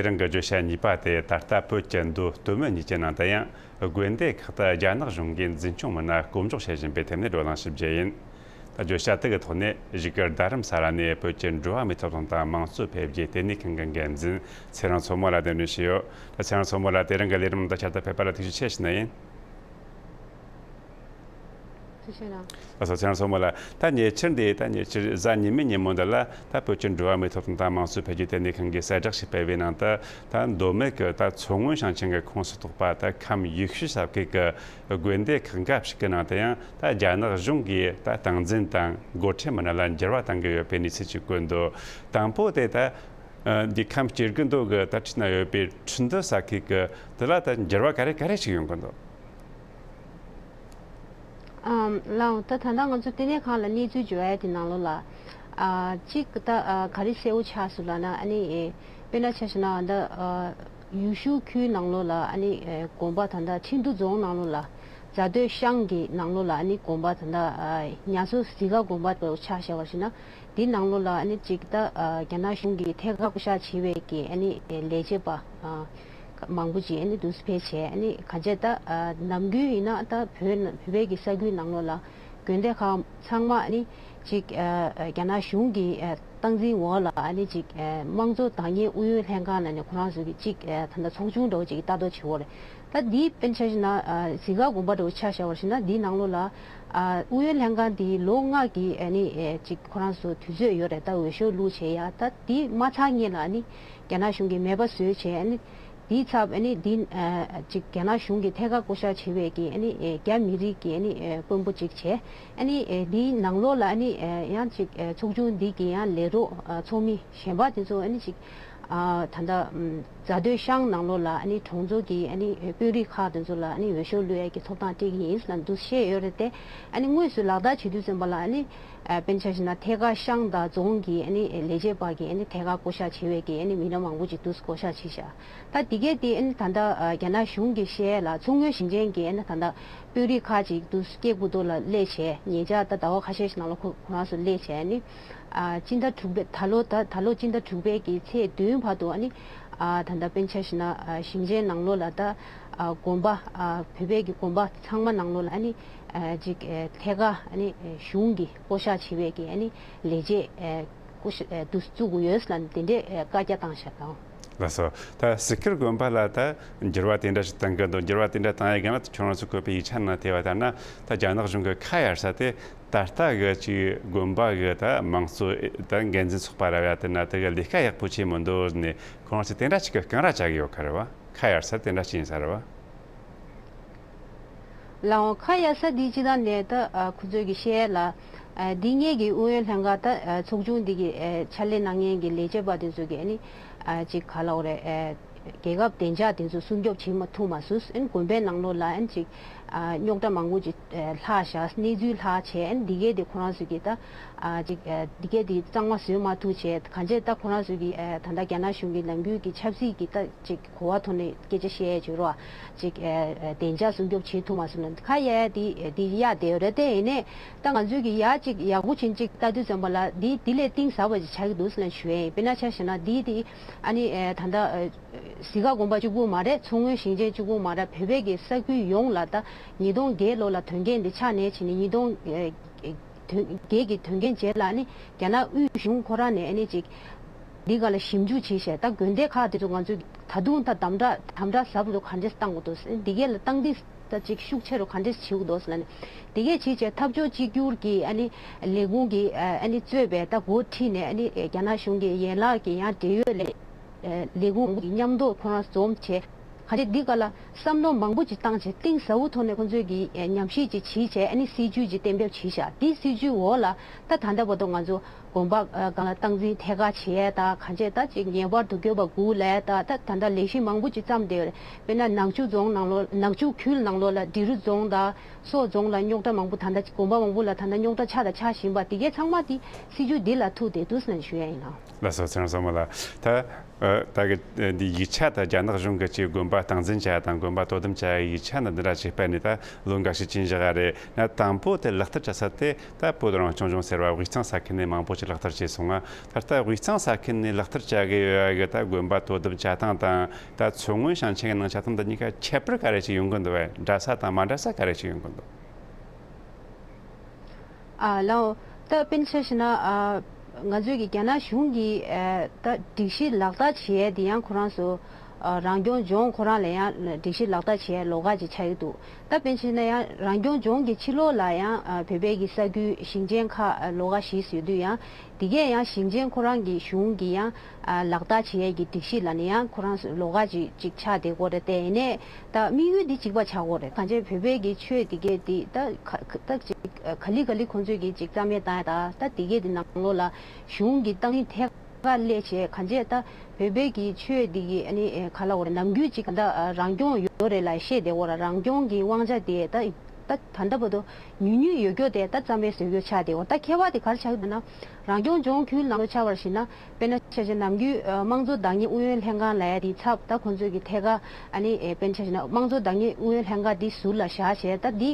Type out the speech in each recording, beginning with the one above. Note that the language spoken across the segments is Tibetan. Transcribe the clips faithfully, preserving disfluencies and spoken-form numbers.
རང་གི་བརྗོད་བྱ་གཉིས་པ་དེ། ད་ལྟ་བོད་ཀྱི་མདོ་སྟོད་སྨད་གཉིས་ཀྱི་ནང་དུ་ཡང་དགོན་སྡེ་ཁག་ཏུ་རྒྱ་ནག་གཞུང་གིས་འཛིན་སྐྱོང་མི་སྣ་བསྐོ་འཇོག་བྱེད་བཞིན་པའི་ཐད་ནས་བགྲོ་གླེང་ཞིབ་རྒྱས་ཡིན། ད་བརྗོད་བྱ་དེ་གི་ཐོག་ནས་བཞུགས་སྒར་རྡ་རམ་ས་ལ་ནས་བོད་ཀྱི་འགྲོ་བ་མིའི་ཐོབ་ཐང་དང་དམངས་གཙོ་འཕེལ་རྒྱས་ལྟེ་གནས་ཁང་གི་འགན་འཛིན་ཚེ་རིང་མཚོ་མོ་ལ་གདན་འདྲེན་ཞུས་ཡོད། ད་ཚེ་རིང་མཚོ་མོ་ལ་དེ་རིང་གི་ལས་རིམ་འདི་ཆེད་དུ་ཕེབས་པ་ལ་ཐུགས་རྗེ་ཆེ་ཞུ་ནི་ཡིན། ཐུགས་རྗེ་གནང་། ལགས་སོ། ཚེ་རིང་མཚོ་མོ་ལགས། ད་ཉེ་ཆར་འདི། ད་ཉེ་ཆར་གཟའ་ཉི་མའི་ཉིན་མོ་འདི་ལ། ད་བོད་ཀྱི་འགྲོ་བ་མིའི་ཐོབ་ཐང་དང་དམངས་གཙོ་འཕེལ་རྒྱས་ལྟེ་གནས་ཁང་གིས་གསལ་བསྒྲགས་ཤིག་སྤེལ་བའི་ནང་དུ། ད་མདོ་སྨད་ཀྱི་ད་མཚོ་སྔོན་ཞིང་ཆེན་གྱི་ཁོངས་སུ་གཏོགས་པ་ད་ཁམས་ཡུལ་ཤུལ་ས་ཁུལ་གྱི་དགོན་སྡེ་ཁག་འགའ་ཞིག་གི་ནང་དུ་ཡང་། ད་རྒྱ་ནག་གཞུང་གིས་ད་སྟངས་འཛིན་དང་འགོ་ཁྲིད་མི་སྣ་ལ་འགྱུར་བ་གཏང་གི་ཡོད་པའི་གནས་ཚུལ་ཅིག་བཀོད་འདུག། དང་པོ་དེ། ད་འདི་ཁམས་སྐྱེ་རྒུ་མདོ་གི་ད་འཁྲིས་ན་ཡོད་པའི་ཁྲི་འདུ་ས་ཁུལ་གྱི་དེ་ལ་ད་འགྱུར་བ་ག་རེ་ག་རེ་ཞིག་ཡོང་གི་འདུག། ཨམ། ལགས། ད་ད་ལྟ་ང་ཚོ་ལྟེ་གནས་ཁང་ལ་གནས་ཚུལ་འབྱོར་ཡ་དེ་ནང་ལོགས་ལ། ཨ། གཅིག་ད། ཨ། ག་རེ་གསལ་བོ་ཆགས་སོང་ལབ་ན། ཨ་ནི། ཨེ། དཔེར་ན་ཆ་བཞག་ན་ད། ཨ། ཡུལ་ཤུལ་ཁུལ་ནང་ལོགས་ལ། ཨ་ནི། ཨེ། དགོན་པ་ད་ལྟ་ཁྲིན་ཏུ་རྫོང་ནང་ལོགས་ལ། རྫ་སྟོད་ཤང་གི་ནང་ལོགས་ལ། ཨ་ནི་དགོན་པ་ད་ལྟ། ཨ། ཉ་མཚོ་གཟིག་དཀར་དགོན་པ་དེ་ཆ་བཞག་པ་ཞིག་ན། འདི་ནང་ལོགས་ལ། ཨ་ནི་གཅིག་ད། ཨ། རྒྱ་ནག་གཞུང་གིས་ཐད་ཀར་བསྐོ་བཞག་བྱས་པའི་གི། ཨ་ནི་ལས་བྱེད་པ། ཨ། མང་པོ་ཅིག་ཨ་ནི་འདུག་སེ་ཕེབས་བྱས། ཨ་ནི་གང་བྱས་ད། ཨ། ནམ་རྒྱུན་ཡིན་ན་ད་བོད་ན། བོད་པའི་གི་ས་ཁུལ་ནང་ལོགས་ལ་དགོན་སྡེ་ཁག་ཚང་མ་ཨ་ནི་ཅིག། ཨ། རྒྱ་ནག་གཞུང་གི། ཨ། སྟངས་འཛིན་འོག་ལ། ཨ་ནི་ཅིག། ཨ། དམངས་གཙོ་བདག་གཉེར་ཨུ་ཡོན་ལྷན་ཁང་ནང་ནས་ཁོ་རང་ཚོ་གི་ཅིག། ཨ། ད་ལྟ་ཚོགས་ཆུང་འདྲ་བོ་ཅིག་གི་ལྟ་རྟོག་བྱེད་ཀྱི་ཡོད་རེད། ད་འདི་དཔེར་ན་ཆ་བཞག་ན། ཨ། གཟིག་དཀར་དགོན་པ་འདྲ་བོ་ཆ་བཞག་པ་ཞིག་ན། འདིའི་ནང་ལོགས་ལ། ཨ། ཨུ་ཡོན་ལྷན་ཁང་འདི་ལོ་ལྔ་གི། ཨ་ནི། ཨ། ཅིག་ཁོ་རང་ཚོ་དུས་ཚོད་ཡོད་རེད། ད་འོས་ཤོག་བླུགས་བྱས་ཡ། ད་འདི་མ་ཚར་སྔོན་ལ་ཨ་ནི་རྒྱ་ནག་གཞུང་གིས་མེད་པ་བཟོས་བྱས། ཨ་ནི་འདིའི་ཚབ། ཨ་ནི་འདི། ཨ། ཅིག་རྒྱ་ནག་གཞུང་གིས་ཐད་ཀར་བསྐོ་བཞག་བྱས་པའི་གི། ཨ་ནི། ཨེ། རྒྱ་མི་རིགས་ཀྱི། ཨ་ནི། ཨེ། དཔོན་པོ་ཅིག་བྱས། ཨ་ནི། ཨེ། འདིའི་ནང་ལོགས་ལ། ཨ་ནི། ཨེ། ཡང་ཅིག། ཨེ། ཚོགས་ཆུང་འདི་གི་ཡང་ལས་རོགས། ཨ། ཚོགས་མི་གཞན་པ་དེ་ཚོ། ཨ་ནི་ཅིག། ཨ། ད་ལྟ། ཨམ། རྫ་སྟོད་ཤང་ནང་ལོགས་ལ། ཨ་ནི་གྲོང་ཚོ་གི། ཨ་ནི་དཔོན་རིགས་ཁག་དེ་ཚོ་ལ། ཨ་ནི་འོས་ཤོག་བླུག་ཡས་ཀྱི་ཐོབ་ཐང་སྤྲད་ཀྱི་ཡིན་ལབ་འདུག་བཤད་ཡོད་རེད་དེ། ཨ་ནི་དངོས་སུ་ལག་བསྟར་བྱེད་དུས་ཙམ་པ་ལ། ཨ་ནི། ཨ། དཔེར་ན་ཆ་བཞག་ན་ཐད་ཀར་ཤང་དང་རྫོང་གི། ཨ་ནི་ལས་བྱེད་པ་གི། ཨ་ནི་ཐད་ཀར་བསྐོ་བཞག་བྱེད་པའི་གི། ཨ་ནི་མི་སྣ་མང་པོ་ཅིག་འདུག་བསྐོ་བཞག་བྱས་ཤག། ད་འདི་གས་དེ། ཨ་ནི་ད་ལྟ། ཨ། རྒྱ་ནག་གཞུང་གིས་བཤད་ཡས་ལ། མཚོ་སྔོན་ཞིང་ཆེན་གྱི། ཨ་ནི་ད་ལྟ་དཔོན་རིགས་ཁག་ཅིག་འདུག་སྐྱེ་རྒུ་མདོ་ལ་སླེབས་བྱས། ཉེ་ཆར་ད་ཟླ་བ་ཁ་ཤས་ཤིག་ནང་ལ་ཁོ་ཁོ་རང་ཚོ་སླེབས་བྱས། ཨ་ནི། ཨ། སྤྱི་ཟླ་དྲུག་པའི། ད་ལོ། ད་ད་ལོ་སྤྱི་ཟླ་དྲུག་པའི་གི་ཚེས་བདུན་བར་དུ། ཨ་ནི། ཨ། ད་ལྟ་དཔེར་ན་ཆ་བཞག་ན། ཨ། ཞིང་ཆེན་ནང་ལོགས་ལ་ད། ཨ། དགོན་པ། ཨ། བོད་པའི་གི་དགོན་པ་ཚང་མ་ནང་ལོགས་ལ། ཨ་ནི། ཨ། ཅིག། ཨ། ཐད་ཀར། ཨ་ནི། ཨ། གཞུང་གིས་བསྐོ་བཞག་བྱས་པའི་གི། ཨ་ནི་ལས་བྱེད། ཨ། བསྐོ་བཞག། ཨ། དུ་བཙུགས་དགོས་ཡོད་ལབ་དེ་འདྲའི། ཨ། བཀའ་རྒྱ་བཏང་བཞག་དང་། ལགས་སོ། ད་གཟིག་དཀར་དགོན་པ་ལ་ད་འགྱུར་བ་དེ་འདྲ་ཞིག་གཏང་གི་འདུག། འགྱུར་བ་དེ་འདྲ་གཏང་ཡས་སྒང་ལ་ད་ཁྱོད་རང་ཚོས་བཀོད་པའི་ཡིག་ཆ་ནང་བལྟས་པ་ལྟར་ན། ད་རྒྱ་ནག་གཞུང་གི་ཁ་གཡར་ས་དེ། ད་ལྟ་གི་ཅིག་དགོན་པ་གི་ད་དམངས་གཙོ་ད་འགན་འཛིན་ཚོགས་པ་ར་བ་ཡ་དེ་ན་དེ་གི་ལས་ཀ་ཡག་པོ་བྱས་མི་འདུག་ནས། ཁོ་རང་ཚོས་དེ་འདྲ་ཅིག་གི་གང་ར་བྱ་གི་ཡོད་ཁ་རེད་བ། ཁ་གཡར་ས་དེ་འདྲ་ཅིག་ཡིན་ས་རེད་བ། ལགས་འོང་། ཁ་གཡར་ས་འདི་སྤྱིར་བཏང་ནས་ད། ཨ། ཁོ་ཚོས་ཀྱི་བཤད་ཡས་ལ། ཨ། འདི་སྔོན་གྱི་ཨུ་ཡོན་ལྷན་ཁང་ད། ཨ། ཚོགས་ཆུང་འདི་གི། ཨ། ཕྱག་ལས་གནང་མཁན་གྱི་ལས་བྱེད་པ་དེ་ཚོ་གིས། ཨ་ནི། ཨ། ཅིག་ག་ལབ་དགོས་རེད། ཨ། རྒྱལ་ཁབ་བདེ་འཇགས་དེ་ཚོ་སྲུང་སྐྱོབ་བྱེད་མ་ཐུབ་མ་སོང་། ཨ་ནི་དགོན་པའི་ནང་ལོགས་ལ། ཨ་ནི་ཅིག། ཨ། རྙོག་དྲ་མང་པོ་ཅིག། ཨ། ལྷག་བཞག། གནས་ཚུལ་ལྷག་བྱས། ཨ་ནི་འདི་གས་དེ་ཁོ་རང་ཚོ་གིས་ད། ཨ། ཅིག། ཨ། འདི་གས་དེ་གཙང་མ་བཟོས་མ་ཐུབ་བྱས། གང་བྱས་ད་ཁོ་རང་ཚོ་གིས། ཨ། ད་ལྟ་རྒྱ་ནག་གཞུང་གི་ནམ་རྒྱུན་གྱི་ཆབ་སྲིད་ཀྱི་ད་ཅིག་གོ་བ་ཐོག་ནས་སྐད་ཆ་བཤད་ཡས་བྱོས་རོགས། ཅིག། ཨ། ཨ། བདེ་འཇགས་སྲུང་སྐྱོབ་བྱེད་ཐུབ་མ་སོང་ན། ཁ་གཡར་ཡས་དེ་དེ་གཡར་བསྡད་ཡོད་རེད་དེ། ཡིན་ནའི་ད་ང་ཚོས་ཀྱི་ཡར་ཅིག་ཡག་པོ་བྱེད། ཅིག་ལྟ་དུས་ཙམ་པ་ལ་འདི་འདི་ལས་གཏིང་ཟབ་པ་ཅིག་ཆགས་ཀྱི་འདུག་ཟེར་ནས་ཞུ་ཡས་ཡིན། དཔེར་ན་ཆ་བཞག་ན་འདི་དེ། ཨ་ནི། ཨ། ད་ལྟ། ཨ། གཟིག་དཀར་དགོན་པ་གཅིག་པུ་མ་རེད། མཚོ་སྔོན་ཞིང་ཆེན་གཅིག་པུ་མ་རེད། བོད་པའི་གི་ས་ཁུལ་ཡོངས་ལ་ད་ཉིས་སྟོང་བརྒྱད་ལོ་ལ་དོན་རྐྱེན་འདི་ཆགས་ནས་བྱས་ནས། ཉིས་སྟོང་། ཨ། དོན། བརྒྱད་ཀྱི་དོན་རྐྱེན་རྗེས་ལ་ནི་རྒྱ་ནག་དབུས་གཞུང་ཁོ་རང་ནས། ཨ་ནི་ཅིག་འདི་སྒང་ལ་ཞིབ་འཇུག་བྱས་བྱས། ད་དགོན་སྡེ་ཁག་དེ་ཚོ་ང་ཚོས་ད་དུང་ད་དམ་དྲག་དམ་དྲག་ཟབ་རུ་ག་འདྲས་བཏང་དགོས་འདུག། འདི་གས་ལ་སྟངས་འཛིན་ད་ཅིག་ཤུགས་ཆེ་རུ་ག་འདྲས་བྱེད་དགོས་འདུག་ཟེར་ནས། འདི་གས་བྱས་བྱས་འཐབ་ཕྱོགས་གཅིག་གྱུར་གྱི། ཨ་ནི་ལས་ཁུངས་ཀྱི། ཨ། ཨ་ནི་གཙོས་པའི་ད་འགོ་ཁྲིད་ནས། ཨ་ནི་རྒྱ་ནག་གཞུང་གི་ཡན་ལག་གི་ཡང་འབྲེལ་ཡོད་ལས། ཨ། ལས་ཁུངས་མཉམ་དུ་ཁོ་རང་འཛོམས་བྱས། ག་རེ་འདི་ག་ལ་བསམ་བློ་མང་པོ་ཅིག་བཏང་བྱས། གཏིང་ཟབ་པོ་ཐོག་ནས་ཁོ་ཚོས་ཀྱི་ཉམས་ཞིབ་ཅིག་བྱས་བྱས། ཨ་ནི་སྲིད་ཇུས་ཅིག་གཏན་འབེབས་བྱས་ཤག། འདི་སྲིད་ཇུས་འོག་ལ་ད་ད་ལྟ་བར་དུ་ང་ཚོ་དགོན་པ་སྒང་ལ་སྟངས་འཛིན་ཐད་ཀར་བྱས་ཡས་དང་། ག་རེ་ད་ཅིག་ངེས་པར་དུ་དགོས་པ་དགོས་ལབ་ཡས་དང་། ད་ད་ལྟ་ལས་གཞི་མང་པོ་ཅིག་བརྩམས་བསྡད་ཡོད་རེད། དཔེར་ན་ནག་ཆུ་རྫོང་ནང་ལོགས། ནག་ཆུ་ཁུལ་ནང་ལོགས་ལ་འབྲི་རུ་རྫོང་དང་སོག་རྫོང་ལ་རྙོག་དྲ་མང་པོ། ད་ལྟ་དགོན་པ་མང་པོ་ལ་ད་ལྟ་རྙོག་དྲ་ཆགས་དང་ཆགས་བཞིན་པ། འདི་གས་ཚང་མ་འདི་སྲིད་ཇུས་འདི་ལ་ཐུག་བསྡད་འདུག་ཟེར་ནས་ཞུ་ཡས་ཡིན་ལགས། ལགས་སོ། ཚེ་རིང་བསོད་ནམས་ལགས། ད། ཨ། ད་གི་འདི་ཡིག་ཆ་ད་རྒྱ་ནག་གཞུང་གི་ཅིག་དགོན་པ་སྟངས་འཛིན་བྱ་ཡ་དང་དགོན་པ་དོ་དམ་བྱ་ཡ་ཡིག་ཆ་ནི་འདི་འདྲ་ཅིག་སྤེལ་ནས་ད་ལོ་འགའ་ཞིག་ཕྱིན་བཞག་ག་རེད། ན་དང་པོ་དེ་ལག་བསྟར་བྱ་ས་དེ་ད་བོད་རང་སྐྱོང་ལྗོངས་ཟེར་བ་དབུས་གཙང་ས་ཁུལ་ནས་མང་པོ་ ཅིག་ལག་བསྟར་བྱས་སོང་ང་། ད་ལྟ་དབུས་གཙང་ས་ཁུལ་ནས་ལག་བསྟར་བྱ་གི་ཡོད་ཡ་གི་ད་དགོན་པ་དོ་དམ་བྱ་སྟངས་དང་། ད་མཚོ་སྔོན་ཞིང་ཆེན་གྱི་ནང་བྱ་སྟངས་དེ་གཉིས་ཀ་ཁྱད་པར་ག་རེ་ཞིག་ཡོང་གི་འདུག་བས། འདྲ་ས་དང་མ་འདྲ་ས་ག་རེ་ཞིག་ཡོང་གི་འདུག་ཨ་ལའོ། ད་དཔེར་ན་ཆ་བཞག་ན། ཨ་ང་ཚོའི་གི་རྒྱ་ནག་གཞུང་གི་ཨ་ད་སྒྲིག་གཞི་ལག་བསྟར་བྱེད་ཡས་དེ་ཡང་ཁོ་རང་ཚོ་ཨ་རང་སྐྱོང་ལྗོངས་ཁོ་རང་ལ་ཡང་སྒྲིག་གཞི་ལག་བསྟར་བྱེད་ཡས་ལོགས་ཀ་ཅིག་ཆགས་ཀྱི་འདུག་ད་དཔེར་ན་ཆ་བཞག་ན་ཡང་རང་སྐྱོང་ལྗོངས་ཀྱི་ཕྱི་ལོགས་ལ་ཡང་ཨ་བོད་པའི་གི་ས་ཁུལ་ཞིང་ཆེན་ཁག་ཨ་ལོགས་ཀ་བཞི་ཡོད་དུས་ཡང་། དེ་གས་ཡང་ཞིང་ཆེན་ཁོ་རང་གི་གཞུང་གི་ཡང་ཨ་ལག་བསྟར་བྱེད་ཡས་ཀྱི་སྒྲིག་གཞི་ལ་ནི་ཡང་ཁོ་རང་ལོགས་ཀ་ཅིག་ཅིག་ཆགས་བསྡད་ཀྱི་ཡོད་རེད་དེ། ཡིན་ནའི་ད་དམིགས་ཡུལ་འདི་གཅིག་པ་ཆགས་ཀྱི་ཡོད་རེད། གང་ཅི་བོད་པའི་གི་ཆོས་འདི་གས་འདི་ད་ག་ད་ཅིག་ག་ལེ་ག་ལེ་ཁོང་ཚོས་ཀྱི་ཅིག་རྩ་མེད་བཏང་ཡ། ད་ད་འདི་གས་འདི་ནང་ལོགས་ལ་གཞུང་གི་ཏང་ཡོན་ཐད་ཀར་སླེབས་བྱས། གང་ཅི་ད་བོད་པའི་གི་ཆོས་འདི་གི་ཨ་ནི་ག་ལབ་དགོས་རེད། ནམ་རྒྱུན་ཅིག་ད་རང་སྐྱོང་ཡོད་རེད་ལབ་བཤད་བསྡད་ཀྱི་ཡོད་རེད། རང་སྐྱོང་གི་དབང་ཆ་དེ་ད་ད་ད་ལྟ་བར་དུ་ཉུང་ཉུང་ཡོད་རྒྱུ་དེ་ད་རྩ་མེད་བཟོ་རྒྱུ་ཆགས་བསྡད་ཀྱི་ཡོད་རེད། ད་ཁྱད་པར་དེ་ག་རེ་ཆགས་ཀྱི་འདུག་ན། རང་སྐྱོང་ལྗོངས་ཁུལ་ནང་ལ་ཆ་བཞག་པ་ཡིན་ན། དཔེར་ན་ཆ་བཞག་ན་ནམ་རྒྱུན་ཨ་དམངས་གཙོ་བདག་གཉེར་ཨུ་ཡོན་ལྷན་ཁང་ལབ་ཡ་དེའི་ཚབ་ད་ཁོང་ཚོས་ཀྱི་ཐད་ཀར་ཨ་ནི་ཨེ་དཔེར་ན་ཆ་བཞག་ན་དམངས་གཙོ་བདག་གཉེར་ཨུ་ཡོན་ལྷན་ཁང་དེ་ཟུར་ལ་བཞག་བྱས། ད་འདི་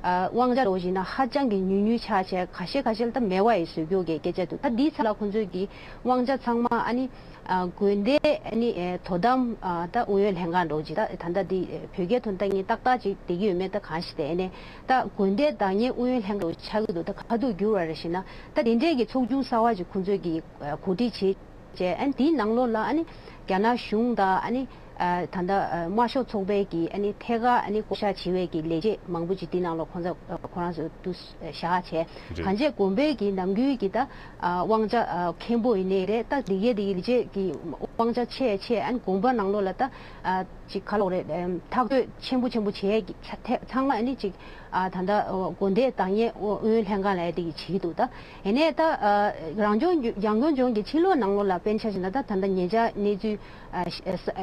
ཨ་དབང་ཆ་འདྲ་བོ་ཞིག་ན་ཧ་ཅང་གི་ཉུང་ཉུང་ཆགས་བྱས། ཁ་ཤས་ཁ་ཤས་ལ་ད་མེད་པ་ཡི་བཟོ་རྒྱུ་གི་སྐད་ཆ་འདུག་ད་འདིའི་ཚབ་ལ་ཁོང་ཚོས་ཀྱི་དབང་ཆ་ཚང་མ་ཨ་ནི་ཨ་དགོན་སྡེ་ཨ་ནི་ཨེ་དོ་དམ་ཨ་ད་ཨུ་ཡོན་ལྷན་ཁང་འདྲ་བོ་ཅིག་ད་ད་ལྟ་འདི་ཨེ་བོད་སྐད་ཐོག་ད་ངས་ཏག་ཏག་ཅིག་བསྡད་ཀྱི་ཡོད་མེད་ད་གང་ཤེས། དེ་ནས་ད་དགོན་སྡེ་བདག་གཉེར་ཨུ་ཡོན་ལྷན་ཁང་འདྲ་བོ་ཆགས་ཀྱི་འདུག་ད་ག་དུས་འགྱུར་བ་རེད་ཞེ་ན། ད་དེ་འདྲའི་གི་ཚོགས་ཆུང་གསར་པ་ཅིག་ཁོང་ཚོས་ཀྱི་ཨ་གོ་སྒྲིག་བྱས་བྱས། ཨ་ནི་དེའི་ནང་ལོགས་ལ་ཨ་ནི་རྒྱ་ནག་གཞུང་དང་ཨ་ནི་ཨ་ད་ལྟ་ཨ་དམར་ཤོག་ཚོགས་པའི་གི་ཨ་ནི་ཐད་ཀར་ཨ་ནི་བསྐོ་བཞག་བྱེད་པའི་གི་ལས་བྱེད་མང་པོ་ཅིག་དེའི་ནང་ལོགས་ཁོང་ཚོ་ཁོ་རང་ཚོ་དུ་བཞག་བྱས། རེད། གང་བྱས་དགོན་པའི་གི་ནམ་རྒྱུན་གྱི་ད་ཨ་དབང་ཆ་ཨ་མཁན་པོ་ཡིན་ནའི་རེད། ད་དེ་གའི་དེ་གི་ལས་བྱེད་ཀྱི་དབང་ཆ་ཆེ་ཆེ། ཨ་ནི་དགོན་པ་ནང་ལོགས་ལ་ད་ཨ་ཅིག་ག་ལབ་དགོས་རེད། ཨམ་ཐག་གཅོད་ཆེན་པོ་ཆེན་པོ་བྱེད་ཀྱི་ཚ་ཚང་མ་ཨ་ནི་ཅིག་ཨ་ད་ལྟ་དགོན་སྡེ་བདག་གཉེར་ཨུ་ཡོན་ལྷན་ཁང་ལབ་ཡ་དེ་གི་བྱེད་ཀྱི་འདུག་ད་ཡིན་ནའི་ད་ཨ་རང་སྐྱོང་རང་སྐྱོང་ལྗོངས་ཀྱི་ཕྱི་ལོགས་ནང་ལོགས་ལ་དཔེར་ན་ཆ་བཞག་ན། ད་ད་ལྟ་ཉེ་ཆར་གནས་ཚུལ་ཨ་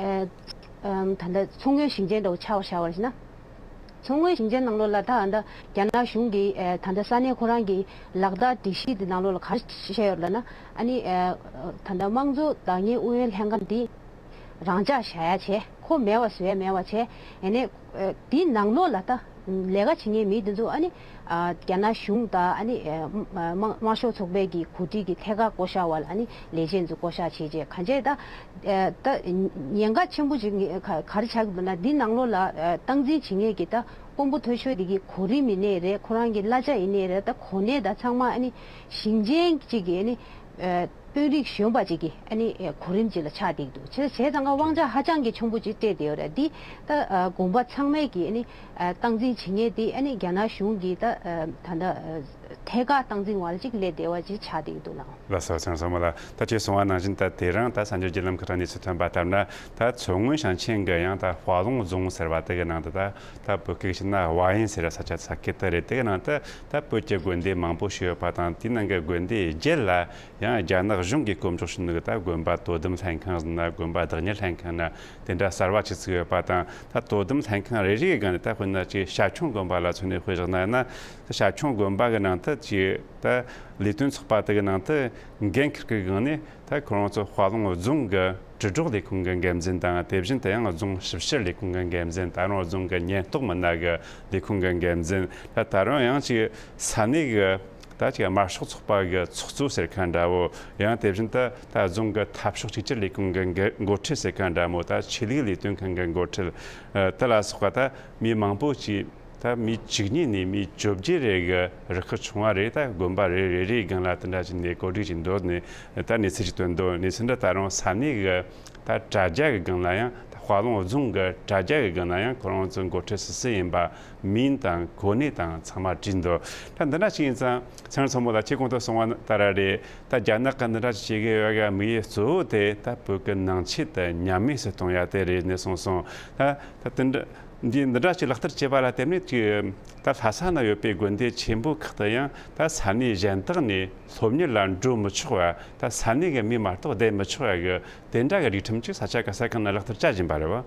ཨ་ཨམ་ད་ལྟ་མཚོ་སྔོན་ཞིང་ཆེན་འདྲ་བོ་ཆ་བཞག་པ་ཡིན་ན། མཚོ་སྔོན་ཞིང་ཆེན་ནང་ལོགས་ལ་ད་ད་རྒྱ་ནག་གཞུང་གིས་ཨ་ད་ལྟ་ས་གནས་ཁོ་རང་གི་ལག་བསྟར་སྒྲིག་གཞི་དེ་ནང་ལོགས་ལ་ག་རེ་བཤད་ཡོད་ལབ་ན། ཨ་ནི་ཨ་ད་ལྟ་དམངས་གཙོ་བདག་གཉེར་ཨུ་ཡོན་ལྷན་ཁང་འདི་རང་འཇགས་བཞག་ཡ་བྱས། ཁོ་མེད་པ་བཟོ་ཡ་མེད་པ་བྱས། ཡིན་ནའི་ཨ་དེའི་ནང་ལོགས་ལ་ད་ལས་ཀ་བྱེད་མཁན་མི་དེ་ཚོ་ཨ་ནི་ཨ་རྒྱ་ནག་གཞུང་དང་ཨ་ནི་ཨ་དམར་དམར་ཤོག་ཚོགས་པའི་གི་གོ་སྒྲིག་གི་ཐད་ཀར་བསྐོ་བཞག་པ་ལ་ཨ་ནི་ལས་བྱེད་ཚོ་བསྐོ་བཞག་བྱས་བྱས། གང་བྱས་ད་ཨ་ད་ཉེན་ཁ་ཆེན་པོ་ཅིག་ག་ག་རེ་ཆགས་ཀྱི་འདུག་ན། འདི་ནང་ལོགས་ལ་ཨ་སྟངས་འཛིན་བྱེད་མཁན་གྱི་ད་དཔོན་པོ་མཐོ་ཤོས་དེ་གི་གོ་རིམ་ཡིན་ནའི་རེད། ཁོ་རང་གི་གླ་ཆ་ཡིན་ནའི་རེད། ད་གོ་གནས་ད་ཚང་མ་ཨ་ནི་ཞིང་ཆེན་གཅིག་གི་ཨ་ནི་ཨ་དཔོན་རིགས་གཞོན་པ་ཅིག་གི་ཨ་ནི་ཨ་གོ་རིམ་ཅིག་ལ་ཆགས་བསྡད་ཀྱི་འདུག་བྱས་བྱས་ཙང་ཀ་དབང་ཆ་ཧ་ཅང་གི་ཆེན་པོ་ཅིག་སྤྲད་བསྡད་ཡོད་རེད། འདི་ད་ཨ་དགོན་པ་ཚང་མས་ཀྱི་ཨ་ནི་ཨ་སྟངས་འཛིན་བྱེད་མཁན་དེ་ཨ་ནི་རྒྱ་ནག་གཞུང་གི་ད་ཨ་ད་ལྟ་ཨ་ཐད་ཀར་སྟངས་འཛིན་འོག་ལ་ཅིག་སླེབས་བསྡད་པ་ཅིག་ཆགས་བསྡད་ཀྱི་འདུག་ལགས། ལགས་སོ། ཚང་སོང་མོ་ལ། ད་ཁྱེད་གསུངས་པ་ནང་བཞིན་ད་དེ་རིང་ད་གསར་འགྱུར་བརྒྱུད་ལམ་ཁག་ནས་གནས་ཚུལ་ཐོན་པ་ལྟར་ན། ད་མཚོ་སྔོན་ཞིང་ཆེན་གྱི་ཡང་ད་དཔའ་ལུང་རྫོང་ཟེར་བ་དེ་གི་ནང་དུ། ད་ད་བོད་སྐད་བཤད་ན་བ་ཡན་ཟེར་བ་ས་ཆ་ས་ཁུལ་དེ་རེད། དེ་གི་ནང་དུ་ད་བོད་ཀྱི་དགོན་སྡེ་མང་པོ་ཞིག་ཡོད་པ་དང་། དེའི་ནང་གི་དགོན་སྡེ་བརྒྱད་ལ་ཡང་རྒྱ་ནག་གཞུང་གིས་བསྐོ་འཇོག་བྱས་ནས་ད་དགོན་པ་དོ་དམ་ལྷན་ཁང་ཟེར་ན། དགོན་པ་བདག་གཉེར་ལྷན་ཁང་ན་དེ་འདྲ་གསར་བ་ཅིག་བཙུགས་ཡོད་པ་དང་། ད་དོ་དམ་ལྷན་ཁང་རེ་རེའི་སྒང་ནས། ད་དཔེར་ན་ཅིག་ཤར་ཁྱུང་དགོན་པ་ལ་མཚོན་ནས་དཔེ་བཞག་ན་ཡང་ན། ད་ཤར་ཁྱུང་དགོན་པ་གི་ནང་དུ་ཅིག་ད་ལས་དོན་ཚོགས་པ་དེ་གི་ནང་དུ་འགན་འཁུར་གི་སྒང་ནས། ད་ཁོ་རང་ཚོ་དཔའ་ལུང་རྫོང་གི་དྲིལ་སྒྲོག་ལས་ཁུངས་ཀྱི་འགན་འཛིན་དང་། དེ་བཞིན་དུ་ཡང་རྫོང་ཞིབ་བཤེར་ལས་ཁུངས་ཀྱི་འགན་འཛིན། ད་རུང་རྫོང་གི་ཉེན་རྟོག་མི་སྣ་གི་ལས་ཁུངས་ཀྱི་འགན་འཛིན། ད་ད་རུང་ཡང་ཅིག་ས་གནས་ཀྱི་ད་ཅིག་དམར་ཤོག་ཚོགས་པ་གི་ཚོགས་གཙོ་ཟེར་མཁན་འདྲ་བོ། ཡང་དེ་བཞིན་དུ་ད་རྫོང་གི་འཐབ་ཕྱོགས་གཅིག་གྱུར་ལས་ཁུངས་ཀྱི་འགན་འགོ་ཁྲིད་ཟེར་མཁན་འདྲ་མོ། ད་ཆོས་ལུགས་ལས་དོན་ཁང་གི་འགོ་ཁྲིད། ཨ་དེ་ལ་སོགས་པ་ད་མི་མང་པོ་ཅིག་ད་མི་བཅུ་གཉིས་ནས་མི་བཅོ་བརྒྱད་རེ་གི་རུ་ཁག་ཆུང་བ་རེ། ད་དགོན་པ་རེ་རེ་རེའི་སྒང་ལ་དེ་འདྲ་ཅིག་ནས་གོ་སྒྲིག་ཅིག་འདོད་ནས་ད་གནས་ཚུལ་ཅིག་ཐོན་འདུག་གནས་ཚུལ་འདི་ད་རུང་ས་གནས་གི་ད་དྲ་རྒྱ་གི་སྒང་ལ་ཡང་། ད་དཔའ་ལུང་རྫོང་གི་དྲ་རྒྱ་གི་སྒང་ལ་ཡང་ཁོ་རང་ཚོའི་འགོ་ཁྲིད་སུ་སུ་ཡིན་པ། མིང་དང་གོ་གནས་དང་ཚང་མ་བྲིས་འདུག་ད་འདི་འདྲ་ཞིག་ཡིན་ཙང་། ཚང་ཚང་མོ་ལ་ཁྱེད་གོང་དུ་གསུངས་པ་ལྟར་རེད། ད་རྒྱ་ནག་གི་འདི་འདྲ་ཞིག་བྱེད་ཀྱི་ཡོད་ཡ་དམིགས་ཡུལ་གཙོ་བོ་དེ་ད་བོད་ཀྱི་ནང་ཆོས་དེ་ཉམས་དམས་སུ་གཏོང་ཡ་དེ་རེད་ནས་གསུངས་སོང་། ད་ད་དེ་འདྲ་འདི་འདི་འདྲ་ཞིག་ལག་བསྟར་བྱས་པ་ལ་བརྟེན་ནས་ཀྱི། ད་ལྷ་ས་ན་ཡོད་པའི་དགོན་སྡེ་ཆེན་པོ་ཁག་ཏུ་ཡང་ད་ས་གནས་གཞན་དག་ནས་སློབ་གཉེར་ལ་འགྲོ་མི་ཆོག་པ། ད་ས་གནས་ཀྱི་མི་མ་གཏོགས་བསྡད་མི་ཆོག་ཡ་གི་དེ་འདྲ་གི་རིགས་ཁྲིམས་ཅིག་ས་ཆ་ག་ས་གང་ན་ལག་བསྟར་བྱ་བཞིན་པ་རེད་བ།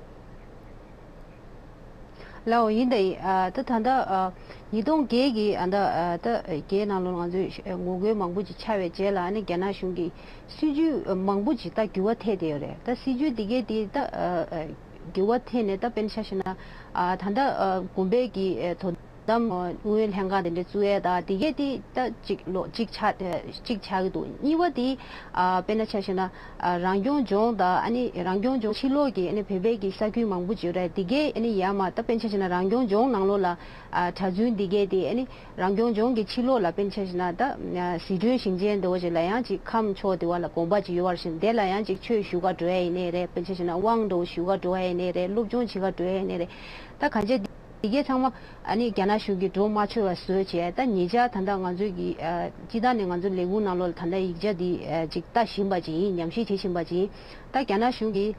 ལའོ་ཡིན་ད་ཡིན། ཨ་ད་ད་ལྟ་ཨ་ཉིས་སྟོང་བརྒྱད་ཀྱི་ཨ་ད་ཨ་ད་བརྒྱད་ནང་ལོགས་ང་ཚོས་ངོ་རྒོལ་མང་པོ་ཅིག་བྱས་པའི་རྗེས་ལ། ཨ་ནི་རྒྱ་ནག་གཞུང་གིས་སྲིད་ཇུས་མང་པོ་ཅིག་ད་འགྱུར་བ་ཐེབས་བསྡད་ཡོད་རེད། ད་སྲིད་ཇུས་འདི་གའི་འདི་ད་ཨ་ཨ་འགྱུར་བ་ཐེབས་ནས། ད་དཔེར་ན་ཆ་བཞག་ན། ཨ་ད་ལྟ་ཨ་དགོན་པའི་གི་ཨ་དོ་ དམ་ཨ་ཨུ་ཡོན་ལྷན་ཁང་དེ་འདྲ་བཙུགས་ཡས་དང་དེ་གས་དེ་ད་གཅིག་ལོ་གཅིག་ཆགས་གཅིག་ཆགས་ཀྱི་འདུག་གཉིས་པ་དེ་ཨ་དཔེར་ན་ཆ་བཞག་ན་ཨ་རང་སྐྱོང་ལྗོངས་དང་ཨ་ནི་རང་སྐྱོང་ལྗོངས་ཕྱི་ལོགས་ཀྱི་ཨ་ནི་བོད་པའི་གི་ས་ཁུལ་མང་པོ་ཅིག་ཡོད་རེད། དེ་གས་ཨ་ནི་ཡར་མར་ད་དཔེར་ན་ཆ་བཞག་ན་རང་སྐྱོང་ལྗོངས་ནང་ལོགས་ལ་ཨ་གྲྭ་བཙུན་དེ་གས་དེ་ཨ་ནི་རང་སྐྱོང་ལྗོངས་ཀྱི་ཕྱི་ལོགས་ལ་དཔེར་ན་ཆ་བཞག་ན་ད་ཨ་ཟི་ཁྲོན་ཞིང་ཆེན་དེ་འོ་ཅིག་ལ་ཡང་ཅིག་ཁམས་ཕྱོགས་དེ་བ་ལ་དགོན་པ་ཅིག་ཡོད་པ་བཞིན་དེ་ལ་ཡང་ཅིག་ཆོས་ཞུ་ག་འགྲོ་ཡ་ཡིན་ནའི་རེད། དཔེར་ན་ཆ་བཞག་ན་དབང་འགྲོ་ཞུ་ག་འགྲོ་ཡ་ཡིན་ནའི་རེད། སློབ་སྦྱོང་བྱེད་ག་འགྲོ་ཡ་ཡིན་ནའི་རེད། ད་གང་ཅི་དེ་གས་ཚང་མ་ཨ་ནི་རྒྱ་ནག་གཞུང་གིས་འགྲོ་མ་ཆོག་པ་བཟོས་བྱས། ད་ཉེ་ཆར་ད་ལྟ་ང་ཚོའི་གི་ཨ་སྤྱི་བཏང་ནས་ང་ཚོ་ལས་ཁུངས་ནང་ལོགས་ལ་ད་ལྟ་ཡིག་ཆ་འདི་ཨ་ཅིག་ལྟ་བཞིན་པ་ཅིག་ཡིན། ཉམས་ཞིབ་བྱེད་བཞིན་པ་ཅིག་ཡིན། ད་རྒྱ་ནག་གཞུང་གིས་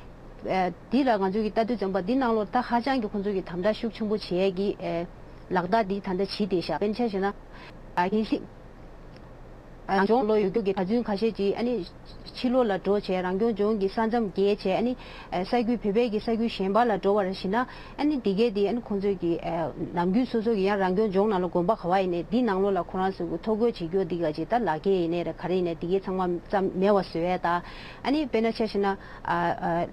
ཨ་འདི་ལ་ང་ཚོའི་གི་ལྟ་དུས་ཙམ་པ་འདི་ནང་ལོགས་ད་ཧ་ཅང་གི་ཁོང་ཚོའི་གི་དམ་དྲག་ཤུགས་ཆེན་པོ་བྱས་ཀྱི་ཨ་ལག་བསྟར་འདི་ད་ལྟ་བྱེད་བསྡད་ཤག་དཔེར་ན་ཆ་བཞག་ན་ཨ་གལ་སྲིད། རང་སྐྱོང་ལོ་ཡོད་རྒྱུ་གི་གྲྭ་བཙུན་ཁ་ཤས་ཀྱིས་ཨ་ནི་ཕྱི་ལོགས་ལ་འགྲོ་བྱས་རང་སྐྱོང་ལྗོངས་ཀྱི་ས་མཚམས་བརྒལ་བྱས་ཨ་ནི་ས་ཁུལ་བོད་པའི་གི་ས་ཁུལ་གཞན་པ་ལ་འགྲོ་བར་ཞིག་ན་ཨ་ནི་དེ་གས་དེ་ཨ་ནི་ཁོང་ཚོས་ཀྱི་ནམ་རྒྱུན་སོ་སོ་གི་ཡང་རང་སྐྱོང་ལྗོངས་ནང་ལ་དགོན་པ་ག་བ་ཡིན་ནའི་འདི་ནང་ལོགས་ལ་ཁོ་རང་ཚོ་གི་ཐོ་འགོད་བྱེད་རྒྱུ་འདི་ག་ཅིག་ད་ལག་འཁྱེར་ཡིན་ནའི་རེད། ག་རེ་ཡིན་ནའི་དེ་གས་ཚང་མ་རྩ་མེད་པ་བཟོ་ཡས་དང་ཨ་ནི་དཔེར་ན་ཆ་བཞག་ན་ཨ་ཨ།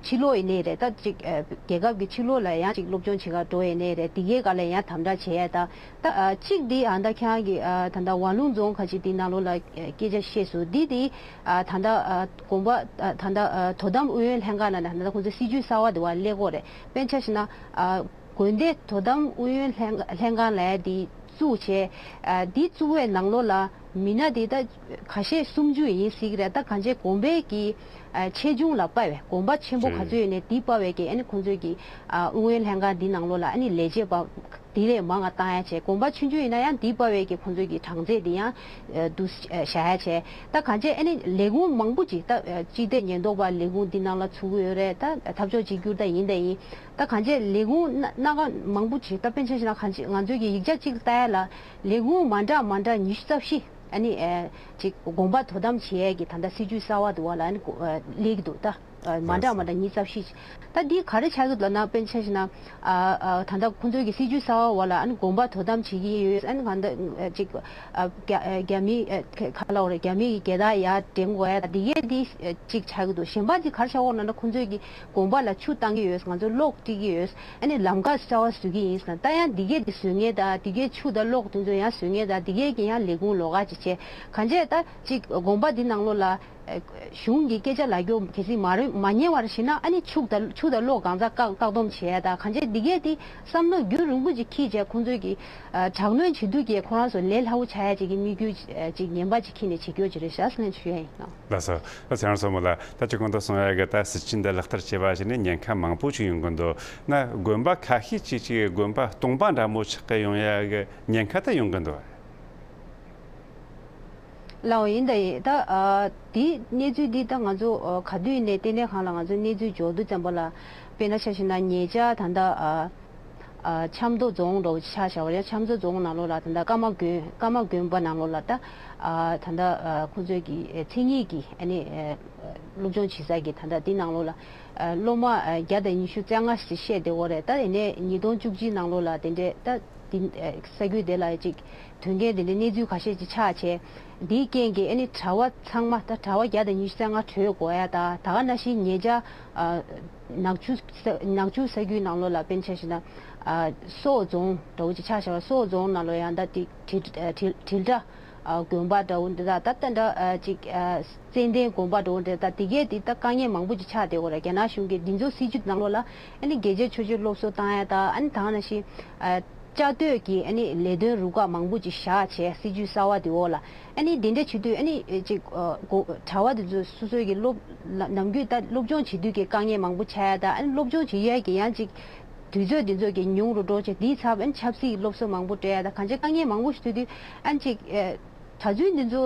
ཕྱི་ལོགས་ཡིན་ནའི་རེད། ད་ཅིག་ཨ་རྒྱལ་ཁབ་ཀྱི་ཕྱི་ལོགས་ལ་ཡང་ཅིག་སློབ་སྦྱོང་བྱེད་གར་འགྲོ་ཡིན་ནའི་རེད། དེ་གའི་སྒང་ལ་ཡང་དམ་དྲག་བྱེད་ཡ་ད་ད་ཨ་གཅིག་འདི་ཨ་ད་ཁྱེད་རང་གི་ཨ་ད་ད་ཝ་ལུང་རྫོང་ཁ་ཅིག་འདི་ནང་ལོགས་ལ་ཨ་སྐད་ཆ་བཤད་སོང་། འདི་དེ་ཨ་ད་ད་ཨ་དགོན་པ་ཨ་ད་ད་ཨ་དོ་དམ་ཨུ་ཡོན་ལྷན་ཁང་ལ་ད་ད་ཁོང་ཚོ་སྲིད་ཇུས་གསར་བ་དེ་བ་སླེབས་ཀྱི་ཡོད་རེད། དཔེར་ན་ཆ་བཞག་ན་ཨ་དགོན་སྡེ་དོ་དམ་ཨུ་ཡོན་ལྷན་ལྷན་ཁང་ལབ་ཡ་འདི་བཙུགས་བྱས་ཨ་འདི་བཙུགས་པའི་ནང་ལོགས་ལ་མི་སྣ་དེ་ད་ཁ་ཤས་སུམ་ཅུ་ཡིན་སྲིད་ཀྱི་རེད། ད་གང་ཅི་དགོན་པའི་གི་ཨ་ཆེ་ཆུང་ལ་དཔག་པའི་དགོན་པ་ཆེན་པོ་ག་ཚོད་ཡོད་ནའི་དེ་དཔག་པའི་གི་ཨ་ནི་ཁོང་ཚོའི་གི་ཨ་ཨུ་ཡོན་ལྷན་ཁང་འདི་ནང་ལོགས་ལ་ཨ་ནི་ལས་བྱེད་པ་དེ་ལས་མང་ང་བཏང་ཡ་བྱས། དགོན་པ་ཆུང་ཆུང་ཡིན་ན་ཡང་དེ་དཔག་པའི་གི་ཁོང་ཚོའི་གི་གྲངས་ཚད་དེ་ཡང་ཨ་འདུ་བཞག་ཡ་བྱས། ད་གང་ཅི་ཨ་ནི་ལས་ཁུངས་མང་པོ་ཅིག་ད་ཨ་སྤྱི་བདེ་ཉེན་རྟོག་པ་ལས་ཁུངས་འདི་ནང་ལ་ཚུད་ཀྱི་ཡོད་རེད། ད་འཐབ་ཕྱོགས་གཅིག་གྱུར་ད་ཡིན་ད་ཡིན། ད་གང་ཅི་ལས་ཁུངས་སྣ་སྣ་ཁ་མང་པོ་ཅིག་ད་དཔེར་ན་ཆ་བཞག་ན་གང་ཅི་ང་ཚོའི་གི་ཡིག་ཆ་གཅིག་ལྟ་ཡ་ལ་ལས་ཁུངས་མ་འདྲ་མ་འདྲ་ཉི་ཤུ་རྩ་བཞི་ཨ་ནི་ཨེ་ཅིག་དགོན་པ་དོ་དམ་བྱེད་ཡས་ཀྱི་ད་ལྟ་སྲིད་ཇུས་གསར་བ་འདུག་བ་ལ་ཨ་ནི་གོ་ཨ་སླེབས་ཀྱི་འདུག་ད་ཨ་མ་འདྲ་མ་འདྲ་ཉི་ཤུ་རྩ་བཞི་ཅིག་ད་འདི་ག་རེ་ཆགས་ཀྱི་འདུག་ལབ་ན། དཔེར་ན་ཆ་བཞག་ན་ཨ་ཨ་ད་ལྟ་ཁོང་ཚོའི་གི་སྲིད་ཇུས་གསར་བ་བ་ལ་ཨ་ནི་དགོན་པ་དོ་དམ་བྱེད་ཀྱི་ཡོད། ཨ་ནི་གང་ལྟར་ཨ་ཅིག་ཨ་རྒྱ་ཨ་རྒྱ་མི་ཨ་ག་ལབ་དགོས་རེད། རྒྱ་མི་གི་རྒྱལ་དར་ཡར་འགྲེང་དགོས་ཡ་ད་འདི་གས་འདི་ཨ་ཅིག་ཆགས་ཀྱི་འདུག་གཞན་པ་འདི་ག་རེ་ཆགས་ཀྱི་ཡོད་ལབ་ན་ཁོང་ཚོའི་གི་དགོན་པ་ལ་ཆུ་བཏང་གི་ཡོད། ང་ཚོ་གློག་སྤྲད་ཀྱི་ཡོད། ཨ་ནི་ལམ་ཁ་གསར་བ་བཟོ་གི་ཡིན་ཟེར་ན། ད་ཡང་འདི་གས་འདི་བཟོ་མཁན་དང་འདི་གས་ཆུ་དང་གློག་དེ་ཚོ་ཡང་བཟོ་མཁན་དང་འདི་གས་ཀྱི་ཡང་ལས་ཁུངས་ལོགས་ཀ་ཅིག་བྱས། གང་བྱས་ད་ཅིག་དགོན་པ་འདི་ནང་ལོགས་ལ་ཨ་གཞུང་གི་སྐད་ཆ་ལབ་རྒྱུ་གལ་སྲིད་མ་རེད་མ་ཉན་པར་ཞིག་ན་ཨ་ནི་ཆུ་དང་ཆུ་དང་གློག་གང་ཚ་བཀག་བཀག་སྡོམ་བྱས་ད་གང་བྱས་འདི་གས་འདི་བསམ་བློ་རྒྱུན་རིང་པོ་ཅིག་འཁྱེར་བྱས་ཁོང་ཚོས་ཀྱི་ཨ་དྲག་གནོན་བྱེད་དུས་ཀྱི་ཁོ་རང་ཚོ་ལས་སླ་བོ་ཆགས་ཡ་ཅིག་གི་དམིགས་ཡུལ་ཨ་ཅིག་ངན་པ་ཅིག་འཁྱེར་ནས་བྱེད་རྒྱུ་ཅིག་རེད་ཤག་ཟེར་ནས་ཞུ་ཡ་ཡིན། ལགས་སོ། ད་ཚེ་རིང་མཚོ་མོ་ལགས། ད་ཅི་གོང་དུ་གསུངས་ཡ་གི་ད་སྲིད་ཇུས་འདི་ལག་བསྟར་བྱས་པ་ཞིག་ནས་ཉེན་ཁ་མང་པོ་ཞིག་ཡོང་གི་འདུག་ན་དགོན་པ་ཁ་ཤས་ཅིག་ཅིག་དགོན་པ་སྟོང་པ་འདྲ་མོ་ཆགས་ཀྱི་ཡོང་ཡ་གི་ཉེན་ཁ་ད་ཡོང་གི་འདུག་ཨ། ལགས་འོ་ཡིན་ད་ཡིན། ད་ཨ་དེ་གནས་ཚུལ་འདི་ད་ང་ཚོ་ཨ་ག་དུས་ནས་ལྟེ་གནས་ཁང་ལ་ང་ཚོ་གནས་ཚུལ་འབྱོར་དུས་ཙམ་པ་ལ་དཔེར་ན་ཆ་བཞག་ན་ཉེ་ཆར་ད་ལྟ་ཨ། ཨ་ཆབ་མདོ་རྫོང་འདྲ་བོ་ཆགས་བཞག་པ་རེད། ཆབ་མདོ་རྫོང་ནང་ལོགས་ལ་ད་ལྟ་ཀརྨ་དགོན་ཀརྨ་དགོན་པ་ནང་ལོགས་ལ་ད་ཨ་ད་ལྟ་ཨ་ཁོང་ཚོའི་གི་ཨེ་མཚན་ཉིད་ཀྱི་ཨ་ནི་ཨེ་སློབ་སྦྱོང་བྱེད་ས་གི་ད་ལྟ་འདི་ནང་ལོགས་ལ་ཨ་སློབ་མ་ཨ་བརྒྱ་དང་ཉི་ཤུ་རྩ་ལྔ་ཞིག་བཤད་བསྡད་ཡོད་རེད། ད་ཡིན་ནའི་ཉིས་སྟོང་བཅུ་གཅིག་ནང་ལོགས་ལ་དེ་འདྲའི་ད་འདི་ཨེ་ས་ཁུལ་དེ་ལ་ཅིག་དོན་རྐྱེན་དེ་འདྲའི་གནས་ཚུལ་ཁ་ཤས་ཅིག་ཆགས་བྱས། འདིའི་རྐྱེན་གྱིས་ཨ་ནི་གྲྭ་པ་ཚང་མ་ད་གྲྭ་པ་བརྒྱ་དང་ཉི་ཤུ་རྩ་ལྔ་གྲོལ་དགོས་ཡ་ད་ད་ག་ནང་བཞིན་ཉེ་ཆར་ཨ་ནག་ཆུ་ས་ནག་ཆུ་ས་ཁུལ་ནང་ལོགས་ལ་དཔེར་ན་ཆ་བཞག་ན་ཨ་སོག་རྫོང་འདྲ་བོ་ཅིག་ཆགས་བཞག་པ། སོག་རྫོང་ནང་ལོགས་ཡང་ད་དེ་དྲིལ་དྲིལ་དྲིལ་བསྒྲགས་ཨ་དགོན་པ་འདྲ་བོ་འདི་དག་ད་ད་འདྲ་ཨ་ཅིག་ཨ་ཙན་དན་དགོན་པ་འདྲ་བོ་འདི་དག་དེ་གས་དེ་ད་དཀའ་ངལ་མང་པོ་ཅིག་ཆགས་བསྡད་ཡོད་རེད། རྒྱ་ནག་གཞུང་གིས་འདི་ཚོ་སྲིད་ཇུས་ནང་ལོགས་ལ་ཨ་ནི་དགེ་བྱེད་ཆོས་སྤྱོད་སློབ་གསོ་བཏང་ཡ་ད་ཨ་ནི་ད་ག་ནང་བཞིན་ཨ། བཅའ་སྡོད་ཀྱི་ཨ་ནི་ལས་དོན་རུ་ཁག་མང་པོ་ཅིག་བཞག་བྱས་སྲིད་ཇུས་གསར་བ་དེ་འོག་ལ་ཨ་ནི་དེ་འདྲ་བྱེད་དུས་ཨ་ནི་ཅིག་ཨ་གོ་གྲྭ་པ་དེ་ཚོ་སོ་སོའི་གི་སློབ་ལ་ནམ་རྒྱུན་ད་སློབ་སྦྱོང་བྱེད་དུས་ཀྱི་དཀའ་ངལ་མང་པོ་ཆགས་ཡ་ད་ཨ་ནི་སློབ་སྦྱོང་བྱེད་ཡ་གི་ཡང་ཅིག་དུས་ཚོད་དེ་ཚོ་གི་ཉུང་རུ་འགྲོ་བྱས་དེའི་ཚབ་ཨ་ནི་ཆབ་སྲིད་ཀྱི་སློབ་གསོ་མང་པོ་སྤྲད་ཡ་ད་གང་ཅི་དཀའ་ངལ་མང་པོ་ཞིག་ཐོན་དུས་ཨ་ནི་ཅིག་ཨ་གྲྭ་བཙུན་དེ་ཚོ་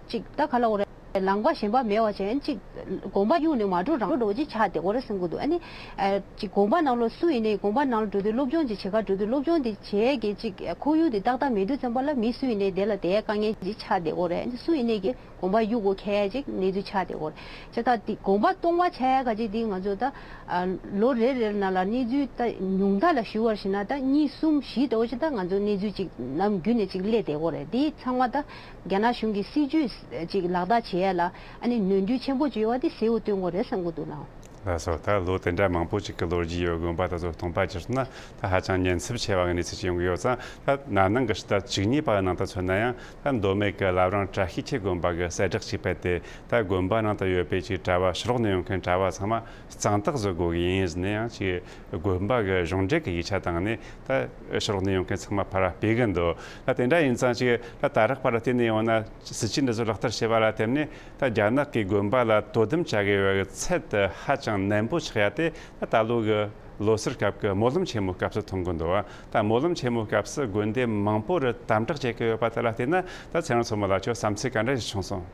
ཅིག་ད་ག་ལ་འོ་རེད། ལངས་པ་གཞན་པ་མེད་པ་བྱས་ཨ་ནི་ཅིག་དགོན་པ་གཡུགས་ནས་མ་འགྲོ་རང་འགྲོ་འགྲོ་ཅིག་ཆགས་བསྡད་ཡོད་རེད་བསམ་གྱི་འདུག་ཨ་ནི་ཨ་ཅིག་དགོན་པ་ནང་ལོགས་སུ་ཡིན་ནའི་དགོན་པ་ནང་ལ་འགྲོ་དུས་སློབ་སྦྱོང་ཅིག་བྱེད་ག་འགྲོ་དུས་སློབ་སྦྱོང་དེ་བྱེད་ཀྱི་ཅིག་ཁོར་ཡུག་དེ་ཏག་ཏག་མེད་དུས་ཙམ་པ་ལ་མི་སུ་ཡིན་ནའི་དེ་ལ་བསྡད་དཀའ་ངལ་ཅིག་ཆགས་བསྡད་ཡོད་རེད། ཨ་ནི་སུ་ཡིན་ནའི་གི་དགོན་པ་གཡུག་དགོས་ཁེལ་ཅིག་གནས་ཚུལ་ཆགས་བསྡད་ཡོད་རེད། བྱས་ཙང་དེ་དགོན་པ་སྟོང་པ་ཆགས་ཡ་ག་ཅིག་དེ་ང་ཚོ་ད་ཨ་ལོ་རེ་རེ་ནང་ལ་གནས་ཚུལ་ད་ཉུང་མཐའ་ལ་ཞུ་བར་བྱས་ན་ད་གཉིས་གསུམ་བཞི་འདྲ་བོ་ཅིག་ད་ང་ཚོ་གནས་ཚུལ་ཅིག་ནམ་རྒྱུན་ནས་ཅིག་སླེབས་བསྡད་ཡོད་རེད། དེ་ཚང་མ་ད། རྒྱ་ནག་གཞུང་གི་སྲིད་ཇུས་ཅིག་ལག་བསྟར་བྱེད་ཡ་ལ་ཨ་ནི་ནོར་འཁྲུལ་ཆེན་པོ་ཅིག་ཡོད་པ་དེ་གསལ་པོ་སྟོན་དགོས་རེད་བསམ་གྱི་འདུག་ལགས། ལགས་སོ། ད་ལོ་དེ་འདྲ་མང་པོ་ཅིག་གི་ལོ་རྒྱུས་ཡོད་དགོན་པ་དེ་ཚོ་སྟོང་པ་གྱུར་སོང་ན། ད་ཧ་ཅང་ཉེན་ཚབས་ཆེ་བ་གི་གནས་ཚུལ་ཅིག་ཡོང་གི་ཡོད་ཙང་། ད་ན་ནིང་གི་ཕྱི་ཟླ་བཅུ་གཉིས་པ་གི་ནང་དུ་མཚོན་ན་ཡང་། ད་མདོ་སྨད་ཀྱི་བླ་བྲང་བཀྲ་ཤིས་འཁྱིལ་དགོན་པ་གི་གསལ་བསྒྲགས་ཅིག་སྤེལ་ཏེ། ད་དགོན་པ་ནང་དུ་ཡོད་པའི་ཅིག་གྲྭ་བ་ཕྱི་ལོགས་ནས་ཡོང་མཁན་གྲྭ་བ་ཚང་མ་གཙང་དག་བཟོ་དགོས་ཀྱི་ཡིན་ཟེར་ནས། ཡང་ཅིག་དགོན་པ་གི་གཞུང་འབྲེལ་གྱི་ཡིག་ཆ་བཏང་ནས། ད་ཕྱི་ལོགས་ནས་ཡོང་མཁན་ཚང་མ་ཕར་སྤེལ་གི་འདུག་ད་དེ་འདྲ་ཡིན་ཙང་ཅིག་ད་ད་རག་པར་བལྟས་ནས་ཡོང་ན། སྲིད་ཇུས་འདི་ཚོ་ལག་བསྟར་བྱེད་པ་ལ་བརྟེན་ནས། ད་རྒྱ་ནག་གིས་དགོན་པ་ལ་དོ་དམ་བྱ་དགོས་པའི་ཚད་དེ་ཧ་ཅང་ནན་པོ་ཆགས་ཡ་དེ། ད་ད་ལོ་གི་ལོ་སར་སྐབས་ཀྱི་སྨོན་ལམ་ཆེན་མོའི་སྐབས་སུ་མཐོང་གི་འདུག་ད་སྨོན་ལམ་ཆེན་མོའི་སྐབས་སུ་དགོན་སྡེ་མང་པོ་རུ་དམ་དྲག་བྱེད་ཀྱི་ཡོད་པ་དེ་ལ་བལྟས་ན། ད་ཚེ་རིང་མཚོ་མོ་ལགས་ཁྱོད་བསམ་ཚུལ་ག་འདྲ་ཞིག་བྱུང་སོང་།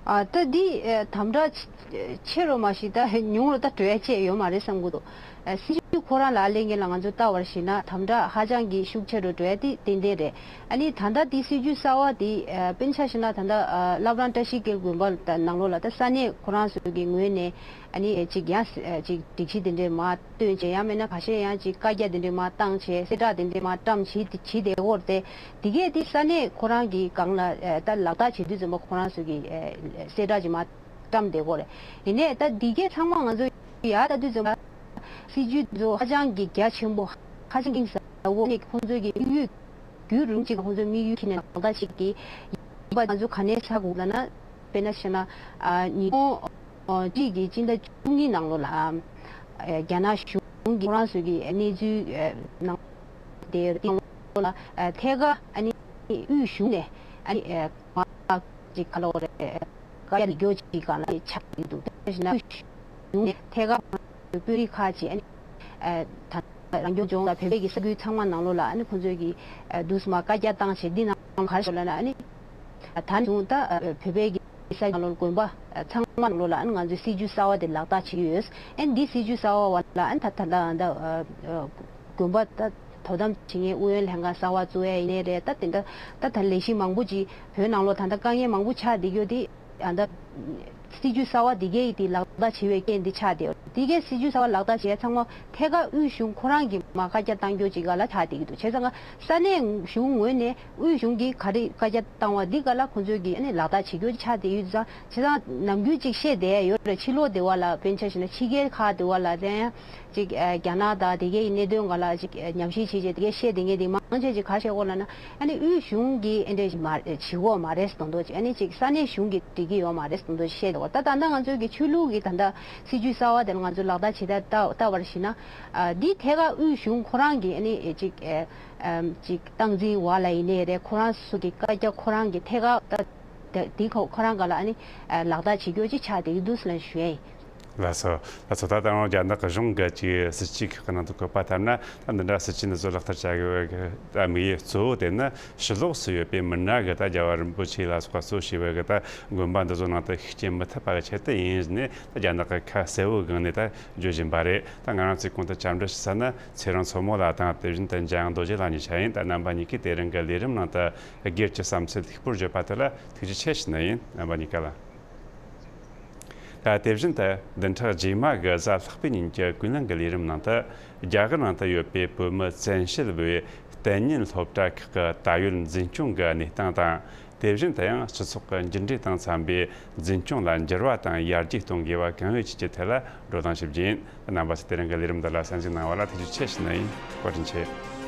ཨ། ད་འདི་ཨེ་དམ་དྲག་ཆེ་ཆེ་རུ་མ་ཞིག་ད་ཉུང་རུ་ད་འགྲོ་ཡ་ཅིག་ཡོད་མ་རེད་བསམ་གྱི་འདུག་ཨ། སྲིད་ཇུས་ཁོ་རང་ལ་ལས་འགན་ལ་ང་ཚོས་ལྟ་བར་གཞིགས་ན། དམ་དྲག་ཧ་ཅང་གི་ཤུགས་ཆེ་རུ་འགྲོ་ཡ་དེ་ཏན་ཏན་རེད། ཨ་ནི་ད་ལྟ་དེ་སྲིད་ཇུས་གསར་བ་དེ་ཨ་དཔེར་ན་ཆ་བཞག་ན། ད་ལྟ་ཨ་བླ་བྲང་བཀྲ་ཤིས་འཁྱིལ་དགོན་པ་ད་ནང་ལོགས་ལ་ད་ས་གནས་ཁོ་རང་ཚོ་གི་ངོས་ནས། ཨ་ནི་ཅིག་ཡང་ཨ་ཅིག་སྒྲིག་གཞི་དེ་འདྲས་མར་བཏོན་བྱས། ཡང་མིན་ན་ཁ་ཤས་ཡང་ཅིག་བཀའ་རྒྱ་དེ་འདྲས་མར་བཏང་བྱས། གསལ་བསྒྲགས་དེ་འདྲས་མར་བཀྲམ་བྱས་བྱས་བསྡད་ཡོད་རེད་དེ། དེ་གས་དེ་ས་གནས་ཁོ་རང་གི་སྒང་ལ་ཨ་ད་ལག་བསྟར་བྱེད་དུས་ཙམ་པ་ཁོ་རང་ཚོ་གི་ཨ་གསལ་བསྒྲགས་ཅིག་མར་བཀྲམ་བསྡད་ཡོད་རེད། ཡིན་ནའི་ད་དེ་གས་ཚང་མ་ང་ཚོ་ཡར་ལྟ་དུས་ཙམ་པ་སྲིད་ཇུས་དེ་ཚོ་ཧ་ཅང་གི་རྒྱ་ཆེན་པོ། ཧ་ཅང་གི་ཟབ་པོ་ནས་ཁོང་ཚོའི་གི་དམིགས་ཡུལ། རྒྱུན་རིང་ཅིག་ཁོང་ཚོའི་དམིགས་ཡུལ་འཁྱེར་ནས་ལག་བསྟར་བྱེད་ཀྱི་ཡིན་པ། ང་ཚོ་ག་ནས་ཧ་གོ་ལབ་ན། དཔེར་ན་བཤད་ན། ཨ་ཉིས་སྟོང་གཅིག་གི་སྤྱི་ཟླ་བཅུ་གཉིས་ནང་ལོགས་ལ། ཨ་རྒྱ་ནག་གཞུང་གིས་ཁོ་རང་ཚོའི་གི་གནས་ཚུལ་ཨ་ནང་དེ་ནང་ལོགས་ལ། ཨ་ཐད་ཀར་ཨ་ནི་དབུས་གཞུང་ནས་ཨ་ནི་ཨ་མ་ཅིག་ག་ལབ་དགོས་རེད། བཀའ་རྒྱ་ལེགས་སྐྱོང་ཅིག་ག་ལ་ཆགས་ཡོད་འདུག་དཔེར་ན་བཤད་ན་དབུས་གཞུང་ནས་ཐད་ཀར་དཔོན་རིགས་ཁག་ཅིག་ཨ་ནི་ཨ་ད་རང་སྐྱོང་ལྗོངས་དང་བོད་པའི་གི་ས་ཁུལ་ཚང་མ་ནང་ལོགས་ལ། ཨ་ནི་ཁོང་ཚོའི་གི་ཨ་འདུག་སེ་མར་བཀའ་རྒྱ་བཏང་བྱས། འདི་ནང་ག་རེ་ཞིག་ལབ་ན། ཨ་ནི་ད་ནས་བཟུང་ད་བོད་པའི་གི་ས་ནང་ལོགས་དགོན་པ་ཚང་མ་ནང་ལོགས་ལ། ཨ་ནི་ང་ཚོས་སྲིད་ཇུས་གསར་བ་དེ་ལག་བསྟར་བྱེད་ཀྱི་ཡོད། ཨ་ནི་འདི་སྲིད་ཇུས་གསར་བ་བ་ལ། ཨ་ནི་ད་ད་ད་ད་དགོན་པ་ད་དོ་དམ་བྱེད་མཁན་ཨུ་ཡོན་ལྷན་ཁང་གསར་བ་བཙུགས་ཡ་ཡིན་ནའི་རེད། ད་དེ་འདྲ་ད་ད་ལས་གཞི་མང་པོ་ཅིག་བོད་ནང་ལོགས་ད་ལྟ་དཀའ་ངལ་མང་པོ་ཆགས་བསྡད་ཡོད་དེ། ཨ་ད་སྲིད་ཇུས་གསར་བ་འདི་གའི་དེ་ལག་བསྟར་བྱེད་པའི་རྐྱེན་འདི་ཆགས་བསྡད་ཡོད། འདི་གའི་སྲིད་ཇུས་གསར་བ་ལག་བསྟར་བྱེད་ཡ་ཚང་མ་ཐད་ཀར་དབུས་གཞུང་ཁོ་རང་གིས་མར་བཀའ་རྒྱ་བཏང་རྒྱུ་ཅིག་ག་ལ་ཆགས་བསྡད་ཀྱི་འདུག་བྱས་ཙང་ས་གནས་གཞུང་ངོས་ནས་དབུས་གཞུང་གིས་ག་རེ་བཀའ་རྒྱ་བཏང་བ་འདི་ག་ལ་ཁོང་ཚོས་ཀྱིས་ཨ་ནི་ལག་བསྟར་བྱེད་རྒྱུ་ཆགས་བསྡད་ཡོད་ཙང་། བྱས་ཙང་ནམ་རྒྱུན་ཅིག་བཤད་བསྡད་ཡ་ཡོད་རེད། ཕྱི་ལོགས་སྡེ་བ་ལ། དཔེར་ན་ཆ་བཞག་ན་ཕྱི་རྒྱལ་ཁག་སྡེ་བ་ལ་དེ་ཡང་ཅིག་ཨ་རྒྱ་ནག་དང་དེ་གའི་གནད་དོན་སྒང་ལ་ཅིག་ཨ་ཉམས་ཞིབ་བྱས་བྱས་དེ་གའི་བཤད་བསྡད་མཁན་དེ་མང་ཆེ་ཅིག་ག་རེ་བཤད་ཀྱི་ཡོད་ལབ་ན། ཨ་ནི་དབུས་གཞུང་གིས་ཨེ་འདྲ་ཞིག་མ་བྱེད་ཀྱི་ཡོད་མ་རེད་ཟེར་དོན་དག་ཅིག་ཨ་ནི་ཅིག་ས་གནས་གཞུང་གིས་འགྲིག་གི་ཡོད་མ་རེད་ཟེར་དོན་དག་ཅིག་བཤད་འདུག་ད་ད་ལྟ་ང་ཚོའི་གི་ཆོས་ལུགས་ཀྱི་ད་ལྟ་སྲིད་ཇུས་གསར་བ་དེ་ལ་ང་ཚོས་ལག་བསྟར་བྱེད་ད་ལྟ་ལྟ་བར་གཞིགས་ན། ཨ་འདི་ཐད་ཀར་དབུས་གཞུང་ཁོ་རང་གིས་ཨ་ནི་ཅིག་ཨ་ཨམ་ཅིག་སྟངས་འཛིན་འོག་ལ་ཡིན་ནའི་རེད། ཁོ་རང་ཚོ་གི་བཀའ་རྒྱ་ཁོ་རང་གིས་ཐད་ཀར་ད་ད་འདི་ཁོ་ཁོ་རང་སྒང་ལ་ཨ་ནི་ཨ་ལག་བསྟར་བྱེད་རྒྱུ་ཅིག་ཆགས་བསྡད་ཀྱི་འདུག་ཟེར་ལབ་ཞུ་ཡ་ཡིན། ལགས་སོ། ལགས་སོ། ད་ལྟ་རང་རྒྱ་ནག་གཞུང་གི་ཅིག་སྲིད་ཇུས་ཁག་གི་ནང་དུ་བཀོད་པ་ལྟར་ན། ད་འདི་འདྲ་སྲིད་ཇུས་འདི་ཚོ་ལག་བསྟར་བྱ་དགོས་པའི་དམིགས་ཡུལ་གཙོ་བོ་དེ་ནི་ཕྱི་ལོགས་སུ་ཡོད་པའི་མི་སྣ་གིས་ད་རྒྱལ་བ་རིན་པོ་ཆེ་ལ་སོགས་པ་གཙོ་བྱས་པའི་གི་ད་དགོན་པ་འདི་ཚོ་ནང་དུ་ཤུགས་རྐྱེན་མི་ཐེབས་པ་གི་ཆེད་དུ་ཡིན་ནས། ད་རྒྱ་ནག་གི་ཁ་གསལ་བོའི་སྒང་ནས་ད་བརྗོད་བཞིན་པ་རེད། ད་ང་རང་ཚོས་གོང་དུ་བཅར་འདྲི་ཞུས་ས་ནི་ཚེ་རིང་མཚོ་མོ་ལགས་དང་། དེ་བཞིན་དུ་འཇམ་དབྱངས་རྡོ་རྗེ་ལགས་གཉིས་ཆ་ཡིན། ད་རྣམ་པ་གཉིས་ཀས་དེ་རིང་གི་ལས་རིམ་ནང་དུ་སྒེར་གྱི་བསམ་ཚུལ་ལྷུག་པོར་བརྗོད་པ་དེ་ལ་ཐུགས་རྗེ་ཆེ་ཞུ་ནི་ཡིན། རྣམ་པ་གཉིས་ཀ་ལ། ད་དེ་བཞིན་དུ་བདུན་ཕྲག་རྗེས་མ་གི་གཟའ་ལྷག་པའི་ཉིན་གྱི་ཀུན་གླེང་གི་ལས་རིམ་ནང་དུ། རྒྱ་གར་ནང་དུ་ཡོད་པའི་བོད་མི་བཙན་བྱོལ་བའི་གཏན་ཉིན་སློབ་གྲྭ་ཁག་གི་ད་ཡོད་འཛིན་སྐྱོང་གི་གནས་སྟངས་དང་། དེ་བཞིན་དུ་ཡང་སྤྱི་ཚོགས་ཀྱི་མཇུག་འབྲས་དང་འཚམ་པའི་འཛིན་སྐྱོང་ལ་འགྱུར་བ་དང་ཡར་རྒྱས་གཏོང་དགོས་པ་གང་ཡོད་བཅས་ཀྱི་ཐད་ལ་བགྲོ་གླེང་ཞུ་རྒྱུ་ཡིན། རྣམ་པ་ཚོས་དེ་རིང་གི་ལས་རིམ་འདི་ལ་གསན་གཟིགས་གནང་བ་ལ་ཐུགས་རྗེ་ཆེ་ཞུ་ནི་ཡིན། བཀའ་དྲིན་ཆེ།